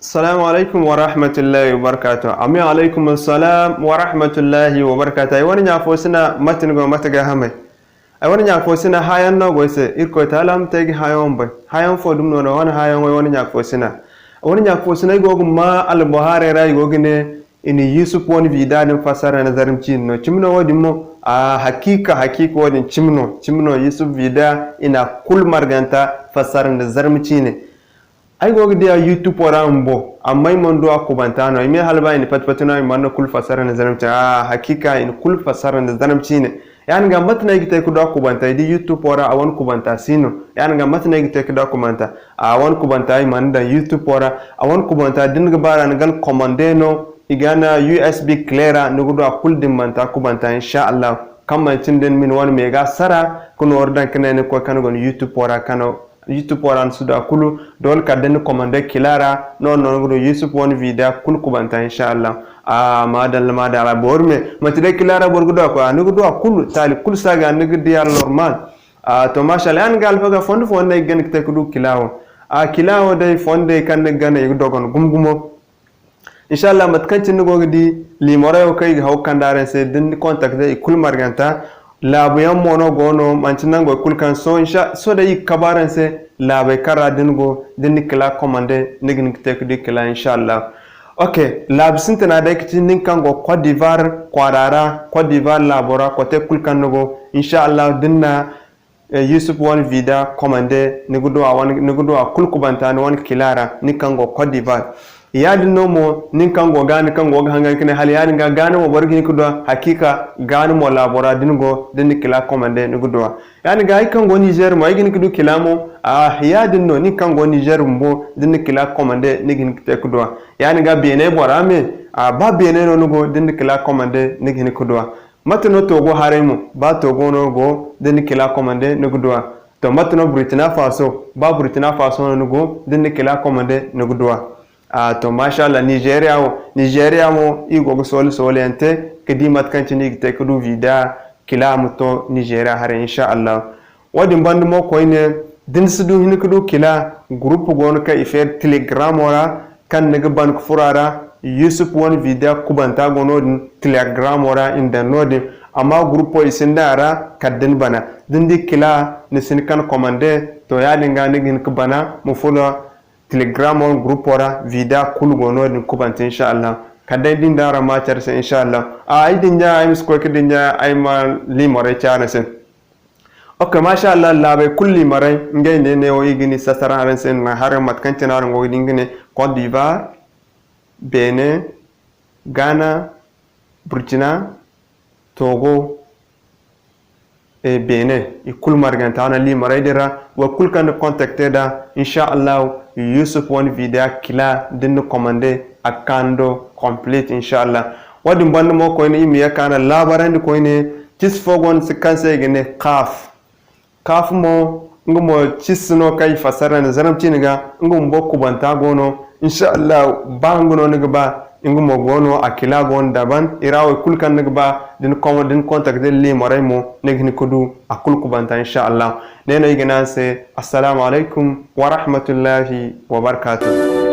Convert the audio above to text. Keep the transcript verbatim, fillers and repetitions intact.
Assalamu alaikum wa rahmatullahi wa barakatuh. Ami alaikum assalam wa rahmatullahi wa barakatuh. Ay wane ɲa fo sina, mate ni go, mate ga hamay? Ay wane ɲa fo sina, hayan no go ay se. Irkoy taala ma te ga hayan bay. Hayan fo dum no, no wane hayan, ay wane ɲa fo sina. Ay wane ɲa fo sina, ay go ga ma albuhaaray ra, ay go ga ne, i na Yusuf wane vida din fassara nda zarma ciine no. Cimi no wo-din mo? A, hakiika, hakiika wo-din cimi no. Cimi no Yusuf vida i na kulu marganta fassara nda zarma ciine. Ay go ga di a YouTube wo ra bumbo, amma ay mana du a kubanta no. Ay me hala ba i na pati-pati no, ay mana kulu fassara nda zarma ciine. A, hakiika, i na kulu fassara nda zarma ciine. Yaadin ga, mate no ay ga te ga du a kubanta? Ay di YouTube wo ra, a wane kubanta si no. Yaadin ga, mate no ay ga te ga du a kubanta? A wane kubanta ay mana daŋ YouTube wo ra. A wane kubanta, da ni ga ba ra, ni ga ni commande no, i ga na U S B clé ra, ni ga du a kulu da ni mana te a kubanta, insha Allah. Kaŋ manti ni da ni ma ni wane me ga sara, ka nooru daŋ ka ne ni ga koy ka ni go ni YouTube wo ra, ka no YouTube wo ra ni si du a kulu, doole kala da ni commande kila ra, no, no ni ga du Yusuf wane vida kulu kubanta, insha Allah. A, madalla, madalla, boro me, manti day kila ra boro ga du a koy, a, ni ga du a kulu, taali kulu si a ga, ni ga di a normal. A, to, masha Allah, yaadin ga alfaga fondo, fondo no ay ga gana ga te ga du kila wo. A, kila wo day fondo kaŋ ni ga gana, i ga dogon gumo-gumo. Insha Allah, mate kaŋ cine ni go ga di, liimorey wo kaŋ i ga haw ga kande araŋ se, da ni contacte i kulu marganta. Laabu yaŋ mo no go no, manti nango kulu kaŋ sohõ, insha, sohõ day i ga kabu araŋ se, laabey kaŋ ra da ni go, da ni na kila commande, ni ga hin ga te ga du kila, insha Allah. Ok, laabu sintina day ga ti nin kaŋ go Côte d'Ivoire kwaara ra, Côte d'Ivoire laabo ra, kote kulu kaŋ ni go, insha Allah, da ni na eh, Yusuf wane vida commande, ni ga du a wane, ni ga du a kulu kubanta ni wane kila ra, nin kaŋ go Côte d'Ivoire. Yaadin no mo, nin kaŋ go Ghana, kaŋ go ga hangan ka ne hala yaadin ga Ghana mo boro ga hin ga du a, hakiika Ghana mo laabo ra da ni go, da ni na kila commande, ni ga du a. Yaadin ga ay kaŋ go Niger mo, ay ga hin ga du kila mo, a, yaadin no, nin kaŋ go Niger bumbo, da ni na kila commande, ni ga hin ga te ga du a. Yaadin ga Benin bora me, a, ba Benin no ni go, da ni na kila commande, ni ga hin ga du a. Mate no Togo haray mo? Ba Togo no go, da ni kila commande, ni ga du a. To, mate no Burkina Faso? Ba Burkina Faso no ni go, da ni kila commande, ni ga du a. A, to, masha Allah, Nigeria wo, Nigeria mo, i go ga sooli-sooli yaŋ te, ga di mate kaŋ cine i ga te ga du vida kila ma to Nigeria haray, insha Allah. Wo-din banda mo koyne, da ni si du hin ga du kila, groupe go no kaŋ i feeri Telegram ra, kaŋ ni ga ban ga furo a ra, Yusuf wane vida kubanta go no-din, Telegram ra i na daŋ no-din. Amma groupe i sinda a ra, kala da ni bana. Da ni di kila, ni si hin ga commande, to, yaadin ga ni ga hin ga bana, ma furo Telegram wane groupe ra, vida kulu go no-din kubanta, insha Allah. Kala day da ni daŋ a ra ma care se, insha Allah. A, ay dinya, ay ma si koy ga dinya, ay ma liimorey care se. Ok, masha Allah, laabey kulu liimarey, ngey ne neewo i ga ni sasara araŋ se, ma haraŋ mate kaŋ cine araŋ go ga di nga ne, Côte d'Ivoire, Benin, Ghana, Burkina, Togo, e, Benin, i kulu marganta no liimarey din ra, wo kulu kaŋ ni contacte da, insha Allah, Yusuf wane vida kila da ni na commande a ga ka ni do complete, insha Allah. Wo-din banda mo koyne i ma ye ka na laabarandi koyne, cisi fo go no se kaŋ se i ga ne Kaf. Kaf mo, nga mo cisi no kaŋ i fassara nda zarma ciine ga, nga bumbo kubanta go no. Insha Allah, ba nga no ni ga ba, nga mo go no, a kila go no daban. I ra wo kulu kaŋ ni ga ba, da ni contacte liimarey mo, ni ga hin ga du a kulu kubanta, insha Allah. Ne no i ga ne araŋ se, Assalamu alaikum wa rahmatullahi wa barakatuh.